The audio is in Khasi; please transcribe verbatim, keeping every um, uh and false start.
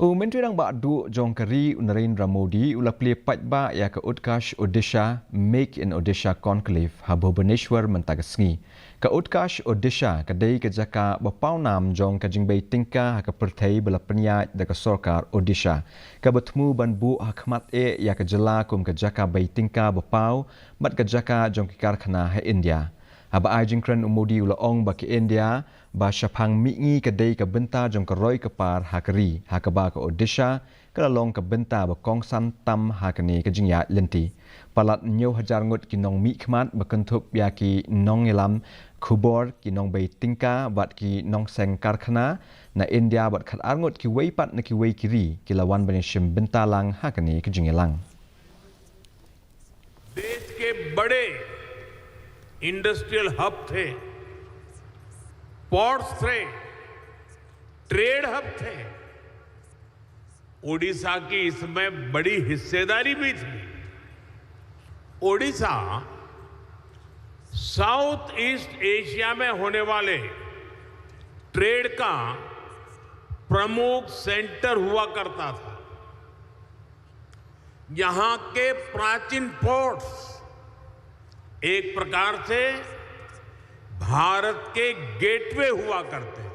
U Myntri Rangbah Duh jong ka ri u Narendra Modi u la plie paidbah ïa ka Utkarsh Odisha Make in Odisha Conclave ha Bhubaneswar mynta ka sngi. Ka Utkarsh Odisha ka dei ka jaka ba pawnam jong ka jingbei tyngka ha ka pyrthei ba la pynïaid da ka sorkar Odisha, kaba thmu ban buh ha khmat eh ïa ka jylla kum ka jaka bei tyngka ba paw bad ka jaka jong ki karkhana ha India. Haba ai jingkren, u Modi u la ong ba ka India ba shaphang mihngi ka dei ka bynta jong ka roi ka par ha ka ri, ha kaba ka Odisha ka la long ka bynta ba kongsan tam ha kane ka jingïaid lynti. Palat hynñiew hajar ngut ki nongmihkhmat ba kynthup ïa ki nongïalam khubor, ki nongbei tyngka bad ki nongseng karkhana na India bad khatar ngut kiwei pat na kiwei ki ri ki la wan ban ïashim bynta lang ha kane ka jingïalang. देश के बड़े इंडस्ट्रियल हब थे, पोर्ट्स थे, ट्रेड हब थे। ओडिशा की इसमें बड़ी हिस्सेदारी भी थी। ओडिशा साउथ ईस्ट एशिया में होने वाले ट्रेड का प्रमुख सेंटर हुआ करता था। यहाँ के प्राचीन पोर्ट्स एक प्रकार से भारत के गेटवे हुआ करते थे।